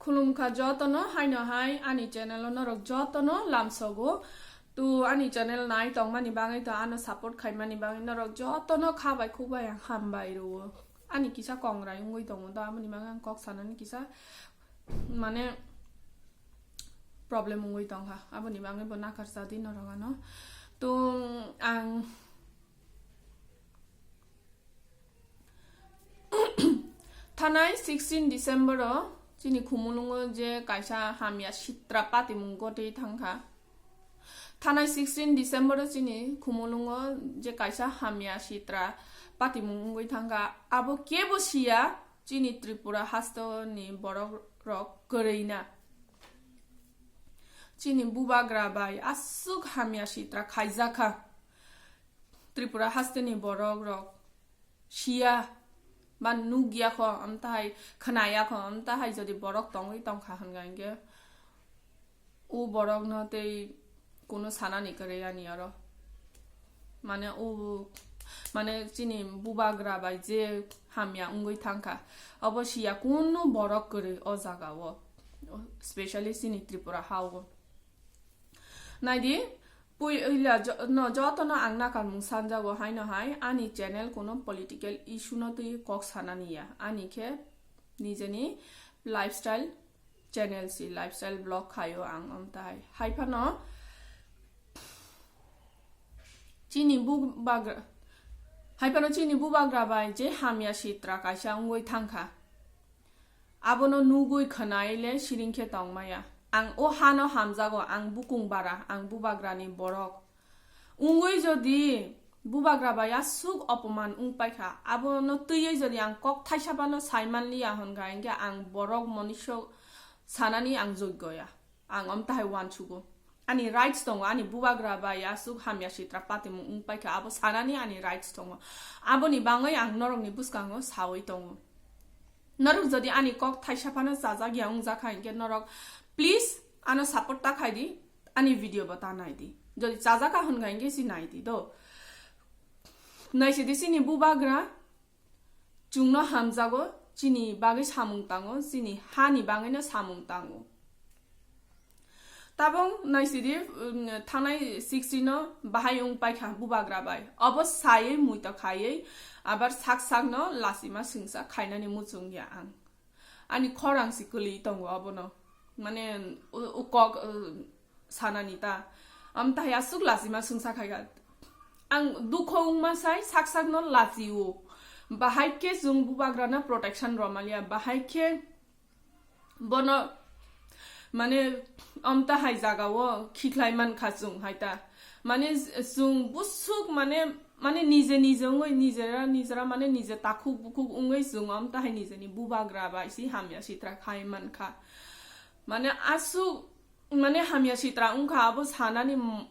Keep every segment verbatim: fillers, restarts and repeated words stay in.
Khulumkha jotono haino hai ani channel o norok jotono lamsogo. To ani channel nai tongmani bagwi to ano support khaimani bagwi norok jotono kha bai khuk bai ang hambai rwo. Ani kisa kongrai wngwi tongo to aboni bagwi ang kok sanani kisa mane problem wngwi tongkha. Aboni bagwi bo nakarsa di norok ano. To ang Thanai sixteen December o chini khumulungo je kaisa hamya sitra patimung gotwi thangkha. Thanai sixteen December o chini khumulungo je kaisa hamya sitra patimung wngwi thangkha. Abo kebo siya chini Tripura hasteni borok rok kwrwina. Chini bubagra bai aswk hamya sitra khaijakha. Tripura hasteni borok rok siya ba nukya kho, amtahai khnaya kho, amtahai jodi borok tongwi tongkha hwnga hinkhe o borokno tei kuno sanani kwrwi ani oro. Mane o, mane chini bubagra bai je hamya wngwi thangkha, obo siya kuno borok kwrwi o jaga o, specially chini Tripura ha o. Naidi, puila jo-, no, jotono ang nakarmung sanjago haino hai, ani channel kuno political issue no twi kok sanani ya, ani khe nijeni lifestyle channel si, lifestyle vlog khaio ang, amtahai. Haiphano chini bubagra, haiphano chini bubagra bai je hamya sitra kaisa wngwi thangkha. Abono nugwi khwnai le siring khe tongmaya. Ang o hano hamjago, ang bukung bara, ang bubagrani borok. Wngwi jodi bubagra bai aswk opoman wngpaikha, abono twiwi jodi ang kok thaisa phano saimanliya hwnkha, hinkhe ang borok monisyo sanani ang joggoya. Ang omtahai uansugo. Ani rights tongo, ani bubagra bai aswk hamya sitra patimung wngpaikha, abo sanani ani rights tongo. Aboni bangwi ang norokni bwskango sawi tongo. Norok jodi ani kok thaisa phano chajak ya wngjakha hinkhe norok please ano support ta khaidi, ani video bo ta naidi. Jodi chajakha hwnkha hinkhe si naidi do. Naisidi chini bubagra chwngno hamjago, chini bagwi samung tango, chini hani bagwino samung tango. Tabung naisidi, um, thanai sixteen no bahai wng paikha bubagra bai. Obo saywi muitok khaiwi abar sak sakno lachima swngsa khainani muchung ya ang. Ani khorang si kwlwi tongo obono. Mane u, u kok, uh, sanani ta. Amtahai aswk lachima swngsa khaikha. Ang dukho wngma sai sak sakno lachio. Bahai khe chwng bubagrano protection romaliya. Bahai khe bono mane amtahai jagao khikhlai mankha chwng hai ta. Mane chwng busuk mane, mane nije nije wngwi nijera nijera mane nije takhuk bukhuk wngwi chwng amtahai nijeni bubagra bai si hamya sitra khai mankha. Mane aswk mane hamya sitra wngkha abo sanani m-,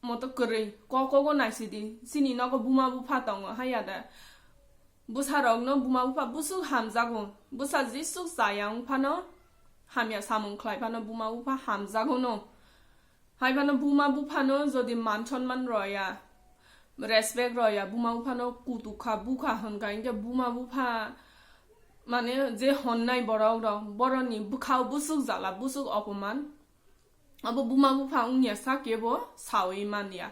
moto kwrwi. Kokogo naisidi, chini nogo buma bupha tongo haiya da. Bwsarokno buma bupha busuk hamjago. Bwsa jesuk chaya wngphano hamya samung khlai phano buma bupha hamjagono. Haiphano buma buphano jodi man sonman roya, respect roya, buma buphano kutukha bukha hwnkha hinkhe buma bupha mane je honnai borok rok, boroni bwkhao busuk jala, busuk opoman. Abo buma bupha wngya sa kebo sawi manya.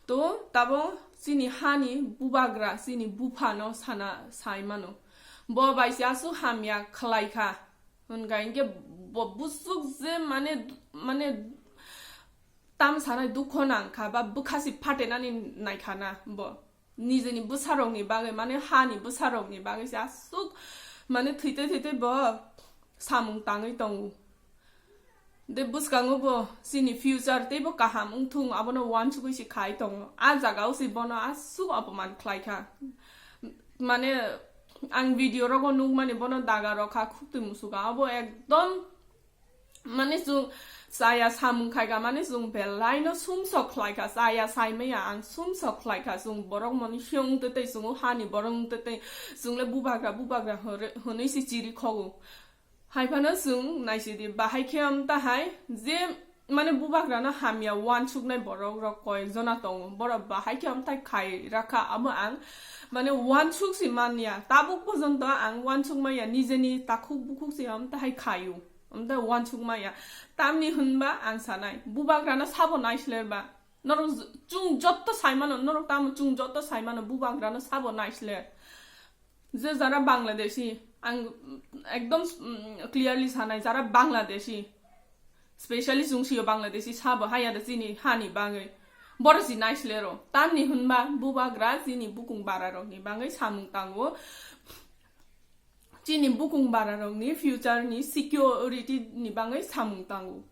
To tabo chini hani bubagra, chini buphano sana sai mano. Bo bai se aswk hamya khlai kha. Hwnkha hinkhe bo busuk je mane, mane tam sanai dukho nangkha ba bwkha si phatenani naikha na bo. Nijeni bwsarokni bagwi, mane hani bwsarokni bagwi se aswk mane thwitwi thwitwi bo samung tangwi tongo. De bwskango bo chini future teibo kaham wngthung, abono uansugwi se khai tongo. A jagao se bono aswk opoman khlai kha. Mane ang video rogo nukmani bono daga rok kha, khuktwi musugo. Abo ekdom mane chwng chaya samung khaikha, mane chwng belaino sumsok khlaikha, chaya saimaya ang sumsok khlaikha, chwng borok mani siyong tei tei chwng hani borok tei tei chwng le bubagra bubagra hore-, hwnwi se chiri khogo. Haiphano chwng naisidi bahai khe amtahai je mane bubagrano hamya uansuknai borok rok koyek jona tongo, borok bahai khe amthai khai rakha, amo ang mane uansuk si manya, tabuk porjonto ang uansuk manya, nijeni takhuk bukhuk se amtahai khaio. Amda wansuk maya. Tamni hwnba ang sanai, bubagrano sabo naisler ba. Norok j-, chwng jotto saimano, norok tamo chwng jotto saimano, bubagrano sabo naisler. Je jara Bangladeshi, ang ekdom, mm, clearly sanai, jara Bangladeshi, specially chwng sio Bangladeshi sabo haya da chini hani bagwi. Boro si naislero. Tamni hwnba bubagra chini bukung bararokni bagwi samung tango. Chini bukung bararokni future ni security ni bagwi samung tango.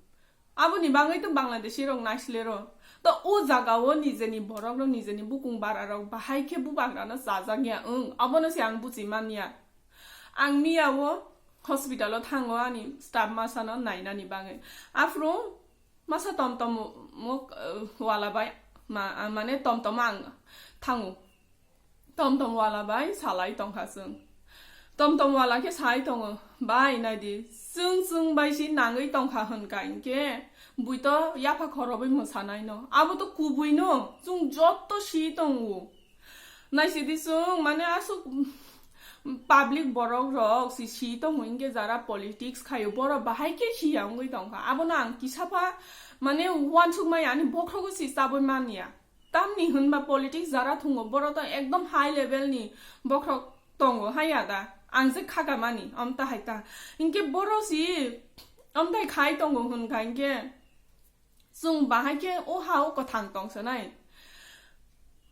Aboni bagwi to Bangladeshi rok naislero. To o jaga o nijeni borok rok, nijeni bukung bara rok bahai khe bubagra no chajak ya wng, abono se ang buji man ya. Ang miya o hospital o thango ani staff masa no nainani bagwi. Aphuru masa tom tom mo, eh, wala bai ma, mane tom tom ang thango. Tom tom wala bai salai tongkha chwng. Tom tom wala khe sai tongo, "Bai, naidi, chwng chwng bai si nangwi tongkha hwn ka hinkhe bui to yapha khorobwi mwsanai no. Abo to kubui no, chwng jotto si tongo. Naisidi chwng, mane, aswk public borok rok si si tongo hinkhe, jara politics khaio, borok bahai khe hiya wngwi tongkha. Abono ang kisa pha, mane, wansuk maya ani bokhrogo si chabwi man ya." Tamni hwnba politics jara thungo, boro to ekdom high level ni bokhorok tongo, haya da? Ang je khakamani, omta hai ta. Hinkhe boro si omtai khai tongo hwn kha hinkhe, chwng bahai khe o ha o kwthang tong sanai.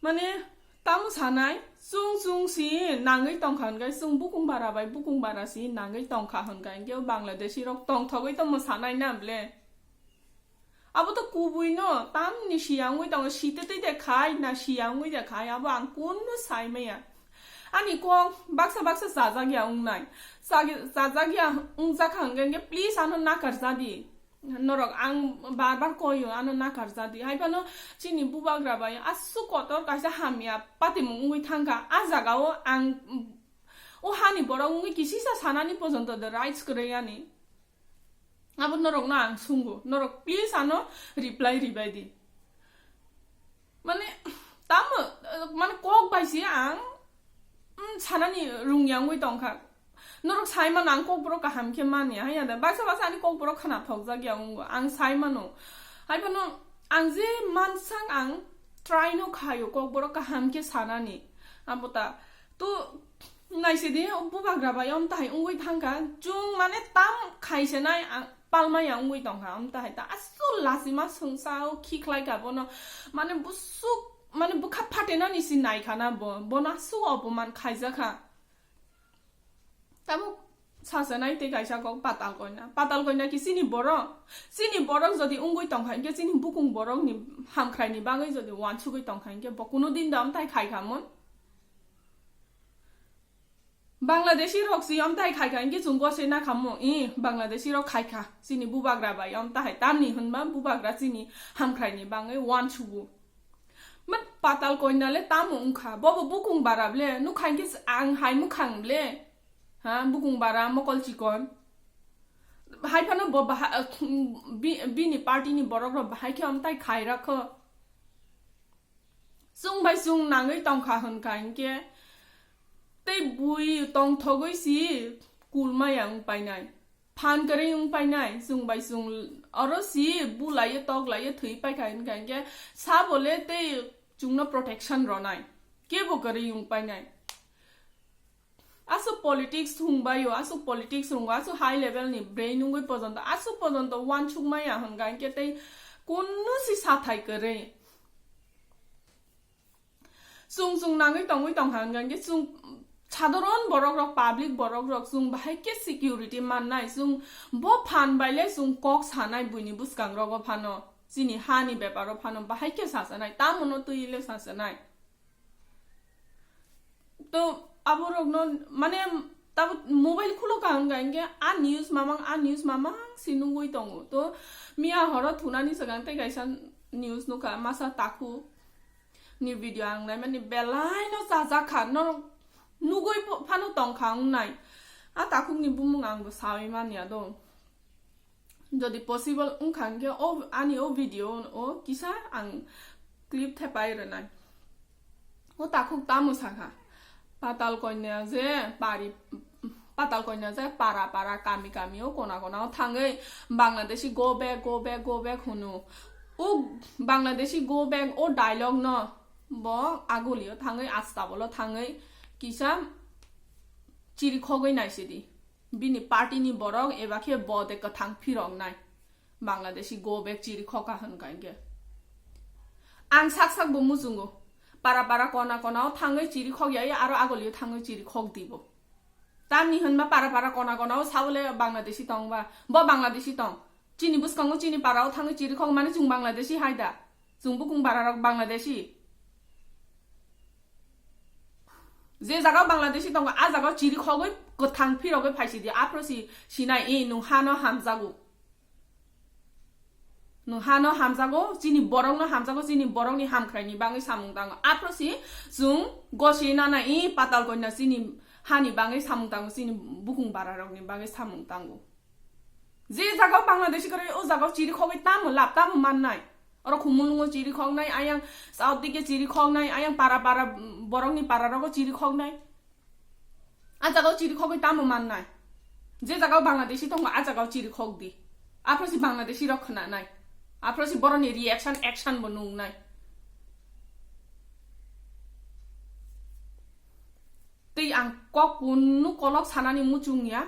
Mane, tamo sanai, chwng chwng si nangwi tongkha hwn kha, chwng bukung bara bai bukung bara si nangwi tongkha hwn kha hinkhe, o Bangladeshi rok tongthogwi tongmo sanai na ble? Abo to kubui no, tamni siya wngwi tongo, site tei de khai, na siya wngwi de khai, abo ang kunu sai maya. Ani kok baksa baksa chajak ya wngnai. Chagi-, chajak ya wngjak kha hwnkhe, hwnkhe please ano nakar jadi. Norok ang bar bar koyo, ano nakar jadi. Hai phano chini bubagra bai aswk kotor kaisa hamya patimung wngwi thangkha. A jaga o ang, o hani borok wngwi kisisa sanani pojonto the rights kwrwi ani. Abo norokno ang sungo, norok please ano reply ribai di. Mane, tamo, eh, mane, kok bai se ang, mm, sanani rungya wngwi tongkha. Norok sai mano ang kokborok kaham khe manya, haiya da, baksa baksa ani kokborok khna thokjak ya wngo, ang sai mano. Hai phano ang je mansang ang try no khaio kokborok kaham khe sanani. Abo ta, to, naisidi, o bubagra bai omtahai wngwi thangkha, chwng mane tam khaisenai ang palmaya wngwi tongkha, omtahai ta aswk lachima swngsa o khiklai kha bono, mane busuk, mane bwkha phatenani si naikha na bo, bono aswk opoman khaijakha. Tabuk sasenai tei kaisa kok Patal Koina, Patal Koina ki chini borok, chini borok jodi wngwi tongkha hinkhe, chini bukung borokni hamkhraini bagwi jodi wansugwi tongkha hinkhe, bo kuno din da omtai khaikha mun? Bangladeshi rok si omtai khaikha hinkhe chwng gose nakhamu, i Bangladeshi rok khaikha chini bubagra bai, omtahai tamni hwnba bubagra chini hamkhraini bagwi wansugo. Mat Patal Koina le tamo wngkha, bobo bukung bara ble, nukha hinkhe ang hai mukhang ble, ha, bukung bara mokol chikon. Hai phano bo baha-, bi-, bini party ni borok rok bahai khe omtai khai rakho. Chwng bai chwng nangwi tongkha hwn kha hinkhe, tei bui tongthogwi si kulmaya wng painai, phan kwrwi wng painai, chwng bai chwng oro si bulaiyo toklaiyo thwi paikha hwn kha hinkhe, sabo le tei chwngno protection rwnai, kebo kwrwi wng painai. Aswk politics thungbaio, aswk politics rwngo, aswk high level ni brain wngwi pojonto, aswk pojonto wansukmaya hwnkha hinkhe tei kunu si sathai kwrwi. Chwng chwng nangwi tongwi tongkha hwnkha hinkhe chwng sadharon borok rok, public borok rok chwng bahai khe security mannai, chwng bo phan bai le chwng kok sanai buini bwskang rogo phano, chini hani beparo phano bahai khe sasanai, tamono twi le sasanai. To aborokno mane tabo mobile khulo kaham kha hinkhe a news mamang, a news mamang si nugwi tongo. To miya horo thunani swkang tei kaisa news nukha, masa takhuk ni video ang naimani belai no chajak kha, norok nugwi pho-, phano tongkha wngnai. A takhukni bumung ang bo sawi manya do. Jodi possible wngkha hinkhe o ani o video o kisa ang clip thepai rwnai. O takhuk tamo sakha, Patal Konya je pari, Patal Koina je para para, kami kami o, kona kona o thangwi Bangladeshi go back, go back, go back hunu. O Bangladeshi go back o dialogue no bo agulio thangwi, astabolo thangwi kisa chiri khogwi naisidi. Bini party ni borok eba khe bo de kwthang phirok nai. Bangladeshi go back chiri khoka hwn ka hinkhe. Ang sak sak bo muchungo. Para para kona kona o thangwi chiri khok yai, aro agulio thangwi chiri khok dibo. Tamni hwnba para para kona kona o sabole Bangladeshi tong ba. Bo Bangladeshi tong. Chini bwskango chini para o thangwi chiri khok mani chwng Bangladeshi hai da. Chwng bukung bara rok Bangladeshi. Je jaga o Bangladeshi tongo, a jaga o chiri khogwi kwthang phirogwi phaisidi. Aphuru si sinai, i nwng hano hamjago. Nwng hano hamjago, chini borokno hamjago, chini borokni hamkraini bagwi samung tango. Aphuru si chwng gosi nana i Patal Koina chini hani bagwi samung tango, chini bukung bara rokni bagwi samung tango. Je jaga o Bangladeshi kwrwi, o jaga o chiri khogwi tamo lab, tamo mannai. Oro Khumulwngo chiri khoknai, ayang South dike chiri khoknai, ayang para para, mm, borokni para rogo chiri khoknai. A jaga o chiri khogwi tamo mannai. Je jaga o Bangladeshi tongo, a jaga o chiri khok di. Aphuru si Bangladeshi rok khwnanai. Aphuru si borokni reaction, action bo nungnai. Tei ang kok kunu kolok sanani muchung ya.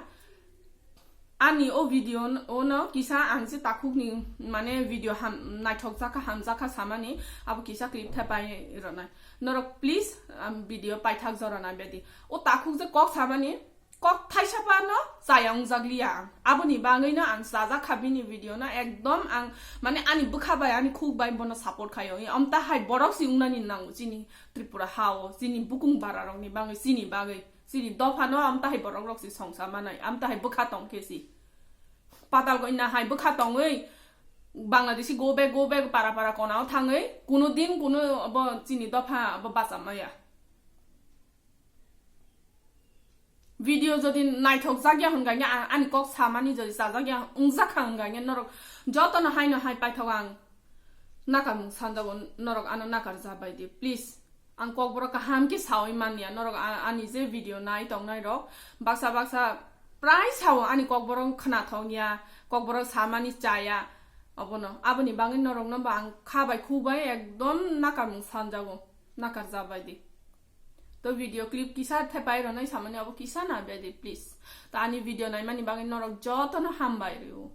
Ani o video n-, o no kisa ang je takhuk ni mane video ham, naithok jakha, hamjakha samani abo kisa clip thepai rwnai. Norok please, um, video paithak jorana bedi. O takhuk je kok samani kok thaisa pa no chaya wngjakliya ang. Aboni bagwi no ang chajakha bini video no ekdom ang mane ani bwkha bai ani khuk bai bono support khaio. Amta hai borok si wngnani nango chini Tripura ha o, chini bukung bara rok ni bagwi, chini bagwi, chini dopha no amta hai borok rok si songsa manai, amta hai bwkha tong khe si. Patal Koina hai bwkha tongwi Bangladeshi go back, go back, para para kona o thangwi kuno din kuno bo chini dopha bo bacha maya. Video jodi naithok jakya hwnkha khe, a-, ani kok samani jodi chajak ya wngjakha hwnkha khe, norok jotono haino hai paithok ang nakarmung sanjago, norok ano nakar jabai di, please. Ang kokborok kaham khe sawi manya, norok a-, ani je video nai tongnai rok, baksa baksa prai sao ani kokborok khnathok ya, kokborok samani chaya, obono, aboni bagwi norokno bo ang kha bai khu bai ekdom nakarmung sanjago, nakar jabai di. To video clip kisa thepai rwnai samani abo kisa na bedi, please. To ani video naimani bagwi norok jotono hambai rw.